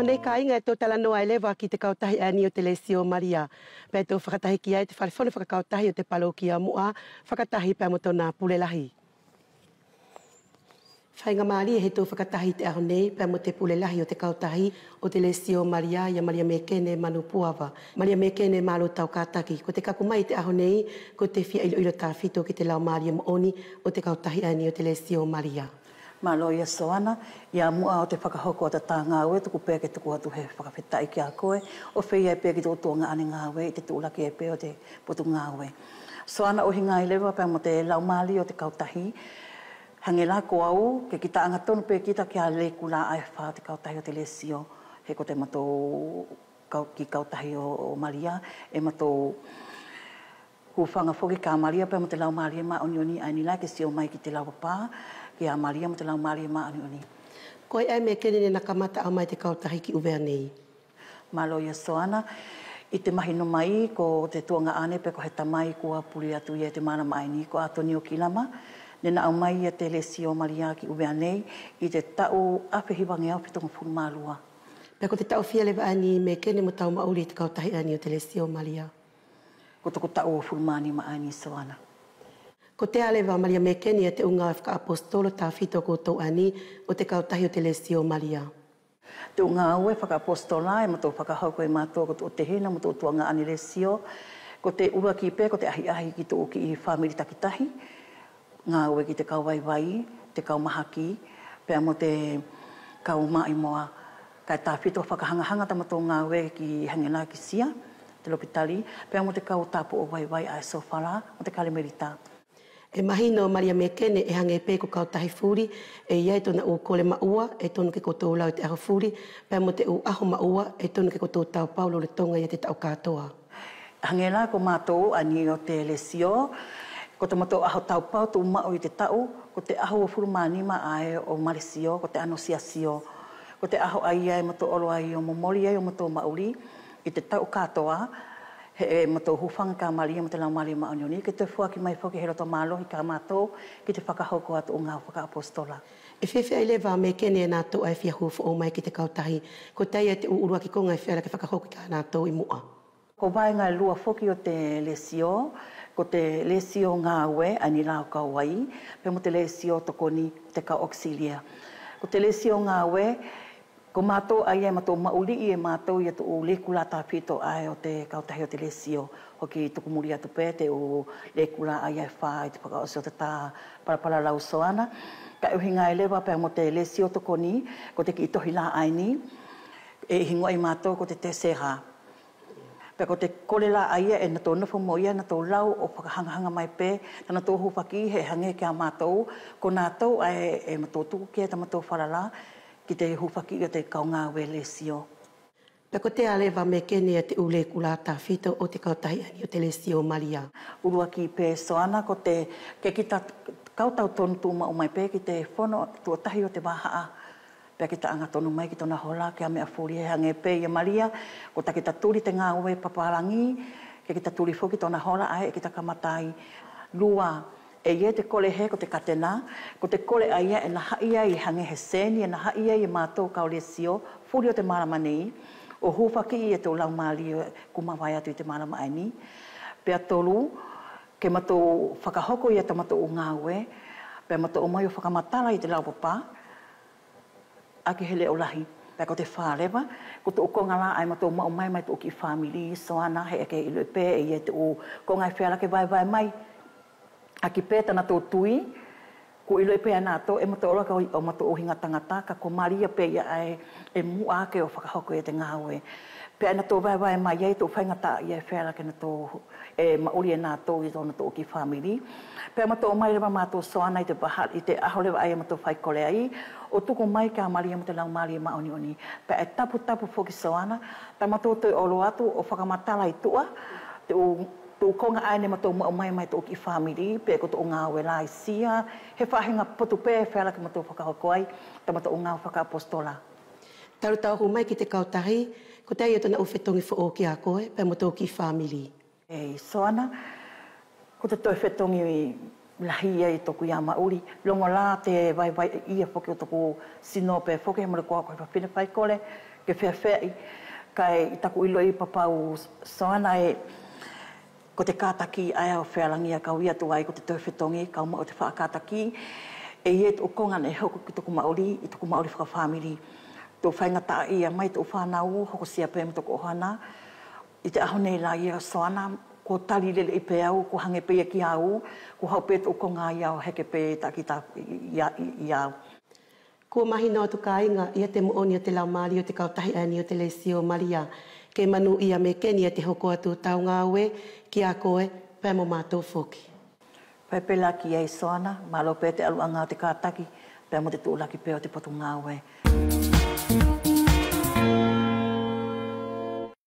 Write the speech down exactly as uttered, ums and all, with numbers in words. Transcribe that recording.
Nei kāiga ʻe tou talanoa ai leva ki te kautahi ʻaeni ʻo te Lesio Malia. Pea ʻe tou fakatahi ki ai te falefono fakakautahi ʻo te palokia Muʻa, fakatahi pea mo tona pule lahi. Faiga malie he tou fakatahi ʻi te ʻaho nei pea mo te pule lahi ʻo te kautahi ʻo te Lesio Malia, ia Malia Mekene Manupuava. Malia Mekene, mālō tau kātaki. Ko te kaku mai ʻi te ʻaho nei, ko te fia iloilo tafito ki te lau malie moʻoni ʻo te kautahi ʻaeni ʻo te Lesio Malia. Mālō ia Soana, ia muʻa ʻo te fakahoko ʻo tata gāue tuku pea ke tuku atu he fakafetaʻi kia koe, ʻo feia pe ki tou tuagaʻane gāue ʻi te tuʻulaki pe ʻo te potu gāue. Soana, ʻuhiga ai leva pea mo te lau malie ʻo te kautahi, hage la ko au, ke kita ʻagatonu pe kita kia lekula ʻae fa ʻo te kautahi ʻo te Lesio, he ko te matou kau-, kiʻi kautahi ʻo, ʻo Malia, ʻe matou hūfaga foki kia Malia pea mo te lau malie maʻoniʻoni ʻaeni la ke sio mai ki te lau papa, kia Malia mo te lau malie maʻoniʻoni. Ko ai ʻae Mekene neʻe na kamata ʻaumai te kautahi ki ʻUvea nei? Mālō ia Soana, ʻi te mahino mai ko te tuagaʻane pe ko he tamai kua puli atu ia ʻi te mālama ʻaeni ko Atonio Kilama, neʻe na ʻaumai ia te Lesio Malia ki ʻUvea nei ʻi te taʻu afe hivageau fitugofulu ma lua. Pea ko te taʻu fia leva ʻaeni Mekene mo tau maʻuli ʻi te kautahi ʻaeni ʻo te Lesio Malia? Ko toku taʻu uafulu ma nima ʻaeni Soana. Kotea leva Malia Mekene ia te ʻu gāue fakaʻapositolo tafito ko tou ʻaeni ʻo te kautahi ʻo te Lesio Malia? Te ʻu gāue fakaʻapositolo ʻe matou fakahoko e matou ko tou tehina mo tou tuagaʻane Lesio, ko te ʻuluaki pe ko te ʻahiʻahi ki tou kiʻi fāmili takitahi, gāue ki te kau vaivai, te kau mahaki, pea mo te kau maʻimoa. Kaʻe tafito fakahagahaga tamatou gāue ki hage la ki Sia, te lopitali, pea mo te kau tapuʻu vaivai ʻae Sofala mo te Kalemelita. ʻE mahino Malia Mekene ʻe hage pe ko kautahi fuli, ʻe ʻi ai tona ʻu kole maʻua ʻe tonu ke kotou lau ʻi te ʻaho fuli, pea mo te ʻu ʻaho maʻua ʻe tonu ke kotou taupau lolotoga ia te taʻu katoa. Hage la ko matou ʻaeni ʻo te Lesio, ko tamatou ʻaho taupau tuʻumaʻu ʻi te taʻu, ko te ʻaho uafulu ma nima ʻae ʻo Malesio, ko te Anosiasio. Ko te ʻaho ʻaia ʻe matou olo ai ʻo momoli ai ʻo matou maʻuli ʻi te taʻu katoa, he ʻe matou hūfaga kia Malia mo te lau malie maʻoniʻoni ke toe foaki mai foki he loto mālohi kia matou ki te fakahoko atu ʻu gāue fakaʻapositolo. ʻE feafeaʻi leva Mekene e natou ʻae fia hū foʻou mai ki te kautahi, kotea ia te ʻu ʻuluaki koga ʻe feala ke fakahoko kia natou ʻi muʻa? Ko vaega ʻe lua foki ʻo te Lesio, ko te Lesio gāue ʻaeni la ʻo kau ai, pea mo te Lesio tokoni, te kau auxiliaire. Ko te Lesio gāue, ko matou ʻaia ʻe matou maʻuliʻi e matou ia te ʻu lekula tafito ʻae ʻo te kautahi ʻo te Lesio, hoki tuku muli atu pe te ʻu lekula ʻaia ʻe fa ʻi te fakaʻosi ʻo te tā palalau Soana. Kaʻe ʻuhiga ai leva pea mo te Lesio tokoni, ko te kiʻi tohi la ʻaeni ʻe higoa e matou ko te Tesera. Pea ko te kole la ʻaia ʻe natou nofo mo ia natou lau ʻo fakahagahaga mai pe tanatou hufaki he hage kia matou, ko natou ʻae ʻe matou tuku ki ai tamatou falala ki te hufaki ʻo te kau gāue Lesio. Pea kotea leva Mekene ia te ʻu lekula tafito ʻo te kautahi ʻaeni ʻo te Lesio Malia? ʻUluaki pe Soana ko te ke kita kau tautonu tuʻumaʻu mai pe ki te fono tuʻa tahi ʻo te vahaʻa. Pea kita ʻagatonu mai ki tona hola, kia meʻa fuli he hage pe ia Malia, ko ta kita tuli te gāue papalagi, kia kita tuli foki tona hola ʻae ʻe kita kamata ai. Lua, ʻe ʻi ai te kole he ko te katena, ko te kole ʻaia ʻe nahaʻi ai hage he seni ʻe nahaʻi ai e matou kau Lesio fuli ʻo te mālama nei, ʻo hufakiʻi e tou lau malie kua mavae atu ʻi te mālama ʻaeni. Pea tolu, ke matou fakahoko ia tamatou gāue, pea matou ʻomai ʻo fakamatala ʻi te lau papa, ake he leʻo lahi. Pea ko te fa leva, ko te ʻu koga la ʻae matou maʻu mai mai te ʻu kiʻi famili Soana, he ʻe ke iloʻi pe ʻe ʻi ai te ʻu koga ʻe feala ke vaevae mai. ʻAki pe tanatou tui, kua iloʻi pe ʻe natou ʻe matou olo ake ʻo matou ʻuhiga tagata, kaʻe ko Malia pe ia ʻae ʻe muʻa ake ʻo fakahoko ia te gāue. Pea ʻe natou vaevae mai ai te ʻu faigataʻaʻia ʻe feala ke natou ʻe maʻuli e natou ʻi tonatou kiʻi famili. Pea matou ʻomai leva matou Soana ʻi te vaha, ʻi te ʻaho leva ʻae matou faikole ai, ʻo tuku mai kia Malia mo te lau malie maʻoniʻoni. Pea ʻe taputapu foki Soana, tamatou toe olo atu ʻo fakamatala ʻi tuʻa te ʻu, te ʻu koga ʻae neʻe matou maʻu mai mai te ʻu kiʻi famili, pe ko te ʻu gāue la ʻi Sia, he faʻahiga potu pe ʻe feala ke matou fakahoko ai tamatou gāue fakaʻapositola. Talu tau hū mai ki te kautahi, kotea tona ʻu fetogi foʻou kia koe pea mo tou kiʻi famili? ʻEi Soana, ko te toe fetogi Lahi ia ʻi toku ia maʻuli, logo la te vaivai ia foki ʻo toku sino pe foki he mole koa ko he fafine faikole ke feafeaʻi. Kaʻe ʻi taku iloʻi papau Soana ʻe ko te kataki ʻae ʻo fealagia kau ia tuai ko te toe fetogi kau maʻu te faʻa kataki. ʻE ia ʻi toku koga neʻe hoko ki toku maʻuli, ʻi toku maʻuli fakafamili. Toku faigataʻa ia mai toku fanau, hokosia pe mo toku ʻohana. ʻI te ʻaho nei la ia Soana, kua tali lelei pe au, kua hage pe ia kia au, kua haʻu pe toku koga ia ʻo heke pe takita ia, ia au. Kua mahino atu kaiga ia te moʻoni ʻo te lau malie ʻo te kautahi ʻaeni ʻo te Lesio Malia. Ke manuʻia Mekeni ia te hoko atu tau gaue kia koe pea mo matou foki. Fai pe la ki ai Soana, malo pe te aluʻaga ʻo te kataki pea mo te tuʻulaki pe ʻo te potu gaue.